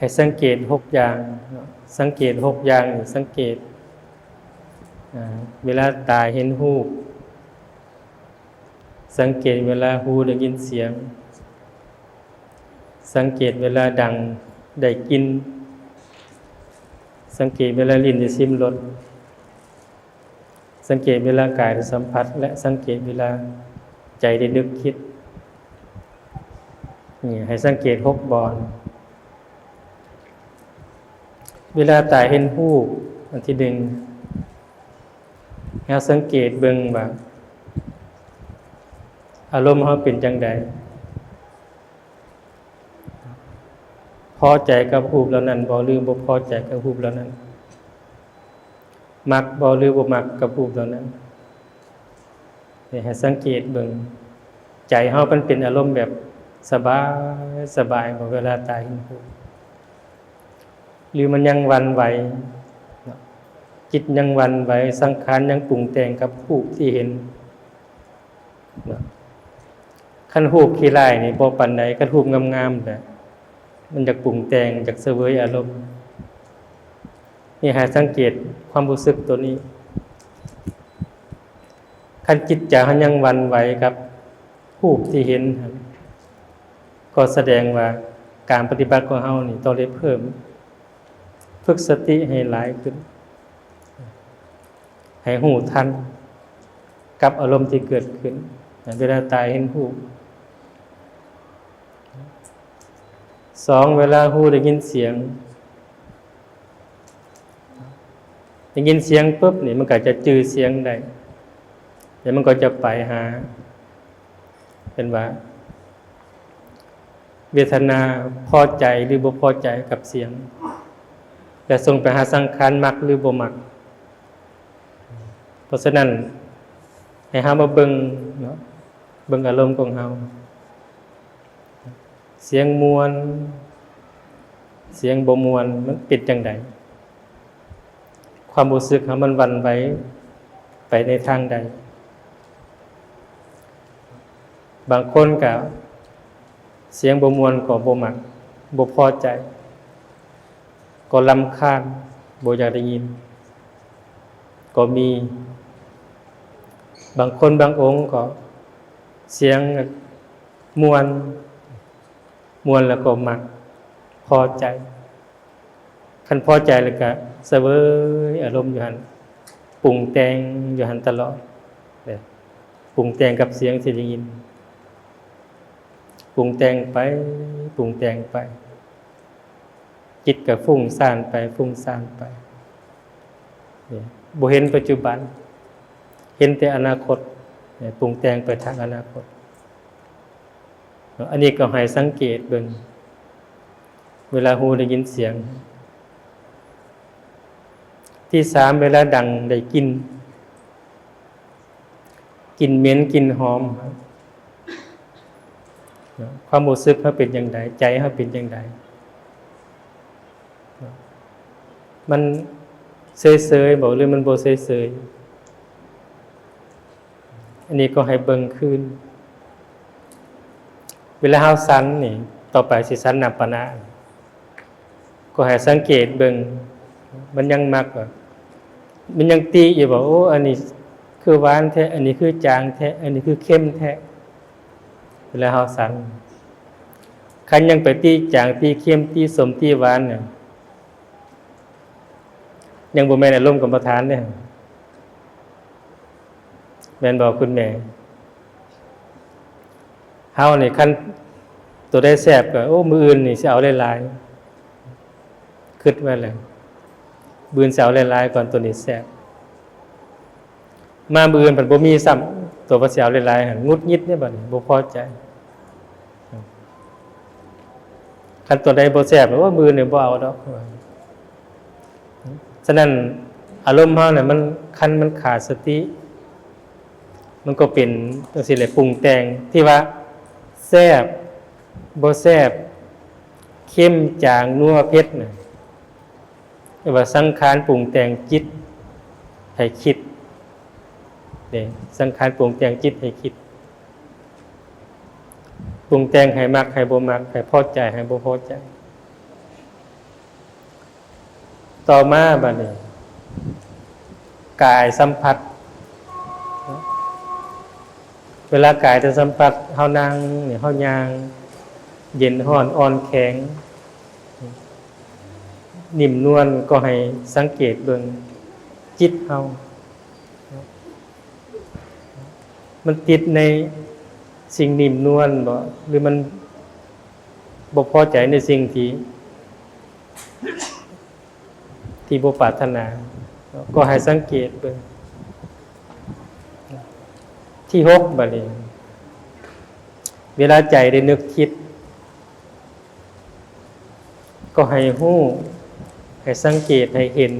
ໃຫ້ສັງເກດຫົກຢ່າງເນາະ ສັງເກດຫົກຢ່າງນີ້ ສັງເກດ ອາ ເວລາຕາເຫັນຮູບ ສັງເກດເວລາຫູໄດ້ຍິນສຽງ ສັງເກດເວລາດັງໄດ້ກິ່ນ ສັງເກດເວລາລີ້ນໄດ້ຊິມລົດ ສັງເກດເວລາກາຍໄດ້ສຳຜັດ ແລະ ສັງເກດເວລາໃຈໄດ້ນຶກຄິດ. ນີ້ໃຫ້ສັງເກດຫົກບ່ອນ. ເວລາຕາເຫັນຮູບ ອັນທີໜຶ່ງ ໃຫ້ເຮົາສັງເກດເບິ່ງວ່າ ອາລົມເຮົາເປັນຈັ່ງໃດ? ພໍໃຈກັບຮູບເຫຼົ່ານັ້ນບໍ່ ຫຼື ບໍ່ພໍໃຈກັບຮູບເຫຼົ່ານັ້ນ? ມັກບໍ່ ຫຼື ບໍ່ມັກກັບຮູບເຫຼົ່ານັ້ນ? ໃຫ້ສັງເກດເບິ່ງ ໃຈເຮົາມັນເປັນອາລົມແບບສະບາຍ ສະບາຍບໍ່ ເວລາຕາເຫັນຮູບ ຫຼື ມັນຍັງຫວັ່ນໄຫວເນາະ ຈິດຍັງຫວັ່ນໄຫວ ສັງຂານຍັງປຸງແຕ່ງກັບຮູບທີ່ເຫັນເນາະ. ຄັນຮູບຂີ້ຮ້າຍນີ້ບໍ່ປານໃດ ຄັນຮູບງາມໆແຫຼະ ມັນຢາກປຸງແຕ່ງ ຢາກສະເຫວີຍອາລົມ. ນີ້ໃຫ້ສັງເກດຄວາມຮູ້ສຶກໂຕນີ້. ຄັນຈິດໃຈເຮົາຍັງຫວັ່ນໄຫວກັບຮູບທີ່ເຫັນ ກໍສະແດງວ່າການປະຕິບັດຂອງເຮົານີ້ຕ້ອງໄດ້ເພີ່ມ ຝຶກສະຕິໃຫ້ຫຼາຍຂຶ້ນ ໃຫ້ຮູ້ທັນກັບອາລົມທີ່ເກີດຂຶ້ນ ເວລາຕາເຫັນຮູບ. ສອງ ເວລາຫູໄດ້ຍິນສຽງ ໄດ້ຍິນສຽງປຶບນີ້ ມັນກໍຈະຈື່ສຽງໄດ້ ແລ້ວມັນກໍຈະໄປຫາ ເປັນວ່າເວທະນາພໍໃຈ ຫຼື ບໍ່ພໍໃຈກັບສຽງ ແລະ ສົ່ງໄປຫາສັງຂານມັກ ຫຼື ບໍ່ມັກ. ເພາະສະນັ້ນ ໃຫ້ເຮົາມາເບິ່ງເນາະ ເບິ່ງອາລົມຂອງເຮົາ ສຽງມ່ວນ ສຽງບໍ່ມ່ວນ ມັນເປັນຈັ່ງໃດ? ຄວາມຮູ້ສຶກເຮົາມັນຫວັ່ນໄຫວໄປໃນທາງໃດ? ບາງຄົນກໍສຽງບໍ່ມ່ວນກໍບໍ່ມັກ ບໍ່ພໍໃຈ ກໍລຳຄານ ບໍ່ຢາກໄດ້ຍິນ ກໍມີ. ບາງຄົນບາງອົງກໍສຽງມ່ວນ ມ່ວນແລ້ວກໍມັກ ພໍໃຈ. ຄັນພໍໃຈແລ້ວກະສະເຫວີຍອາລົມຢູ່ຫັ້ນ ປຸງແຕ່ງຢູ່ຫັ້ນຕະຫຼອດເດ້ ປຸງແຕ່ງກັບສຽງທີ່ໄດ້ຍິນ ປຸງແຕ່ງໄປ ປຸງແຕ່ງໄປ ຈິດກະຟຸ້ງສ້ານໄປ ຟຸ້ງສ້ານໄປ ເດ້ ບໍ່ເຫັນປັດຈຸບັນ ເຫັນແຕ່ອະນາຄົດ ເດ້ ປຸງແຕ່ງໄປທາງອະນາຄົດ. ເນາະ ອັນນີ້ກໍໃຫ້ສັງເກດເບິ່ງ ເວລາຫູໄດ້ຍິນສຽງ. ທີສາມ ເວລາດັງໄດ້ກິ່ນ ກິ່ນເໝັນ ກິ່ນຫອມ ເນາະ ຄວາມຮູ້ສຶກເຮົາເປັນຈັ່ງໃດ? ໃຈເຮົາເປັນຈັ່ງໃດ? ເນາະ ມັນເສີຍໆບໍ່ ຫຼື ມັນບໍ່ເສີຍໆ? ອັນນີ້ກໍໃຫ້ເບິ່ງຄືນ ເວລາເຮົາສັນນີ້ ຕໍ່ໄປຊິສັນນ້ຳປານາ ກໍໃຫ້ສັງເກດເບິ່ງ ມັນຍັງມັກບໍ່ ມັນຍັງຕິຢູ່ບໍ່ ໂອ້ ອັນນີ້ຄືຫວານແທ້ ອັນນີ້ຄືຈາງແທ້ ອັນນີ້ຄືເຄັມແທ້ ເວລາເຮົາສັນ. ຄັນຍັງໄປຕິຈາງ ຕິເຄັມ ຕິສົ້ມ ຕິຫວານ ຍັງບໍ່ແມ່ນອາລົມກຳມະຖານເດ້ ແມ່ນບໍ່ຄຸນແມ່? ເຮົານີ້ຄັນໂຕໃດແຊບກໍ ໂອ້ ມື້ອື່ນນີ້ຊິເອົາຫຼາຍໆ ຄິດໄວ້ແລ້ວ ມື້ອື່ນຊິເອົາຫຼາຍໆກ່ອນ ໂຕນີ້ແຊບ. ມາມື້ອື່ນພັດບໍ່ມີຊ້ຳ ໂຕວ່າຊິເອົາຫຼາຍໆຫັ້ນ ຫງຸດຫງິດເດ້ ບັດນີ້ບໍ່ພໍໃຈ. ຄັນໂຕໃດບໍ່ແຊບ ໂອ້ ມື້ອື່ນນີ້ບໍ່ເອົາດອກ. ສະນັ້ນ ອາລົມເຮົານີ້ ມັນ ຄັນມັນຂາດສະຕິ ມັນກໍເປັນຈັ່ງຊີ້ແຫຼະ ປຸງແຕ່ງ ທີ່ວ່າແຊບ ບໍ່ແຊບ ເຄັມ ຈາງ ນົວ ເຜັດນະ ເອີ້ນວ່າສັງຂານປຸງແຕ່ງຈິດໃຫ້ຄິດເດ້ ສັງຂານປຸງແຕ່ງຈິດໃຫ້ຄິດ ປຸງແຕ່ງໃຫ້ມັກ ໃຫ້ບໍ່ມັກ ໃຫ້ພໍໃຈ ໃຫ້ບໍ່ພໍໃຈ. ຕໍ່ມາບັດນີ້ ກາຍສຳຜັດ. ເວລາກາຍໄດ້ສຳຜັດ ເຮົານັ່ງນີ້ ເຮົາຍ່າງ ເຢັນຮ້ອນ ອ່ອນແຂງ ນິ້ມນວນ ກໍໃຫ້ສັງເກດເບິ່ງຈິດເຮົາ ມັນຕິດໃນສິ່ງນິ້ມນວນບໍ ຫຼືມັນບໍ່ພໍໃຈໃນສິ່ງທີ່ ທີ່ບໍ່ປາດຖະໜາ ກໍໃຫ້ສັງເກດເບິ່ງ. ທີຫົກບັດນີ້ ເວລາໃຈໄດ້ນຶກຄິດ ກໍໃຫ້ຮູ້ ໃຫ້ສັງເກດ ໃຫ້ເຫັນ.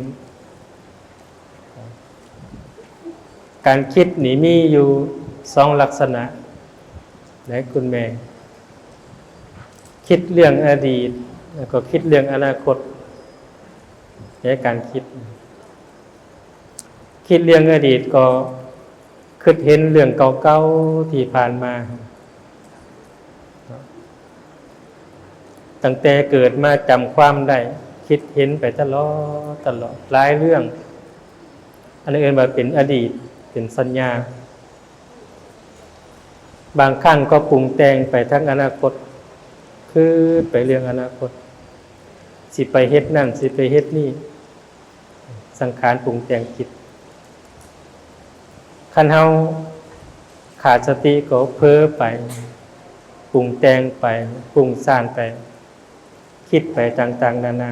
ການຄິດນີ້ມີຢູ່ສອງລັກສະນະເດ້ ຄຸນແມ່, ຄິດເລື່ອງອະດີດ ແລ້ວກໍຄິດເລື່ອງອະນາຄົດໃນການຄິດ. ຄິດເລື່ອງອະດີດກໍຄິດເຫັນເລື່ອງເກົ່າໆທີ່ຜ່ານມາ. ຕັ້ງແຕ່ເກີດມາຈຳຄວາມໄດ້ ຄິດເຫັນໄປຕະຫຼອດ, ຕະຫຼອດ, ຫຼາຍເລື່ອງ. ອັນນີ້ເອີ້ນວ່າເປັນອະດີດ, ເປັນສັນຍາ. ບາງຄັ້ງກໍປຸງແຕ່ງໄປທາງອະນາຄົດ, ຄິດໄປເລື່ອງອະນາຄົດ, ຊິໄປເຮັດນັ້ນ, ຊິໄປເຮັດນີ້. ສັງຂານປຸງແຕ່ງຈິດ. ຄັນເຮົາຂາດສະຕິກໍເຜີໄປ, ປຸງແຕ່ງໄປ, ປຸ້ງສ້ານໄປ, ຄິດໄປຕ່າງໆນານາ.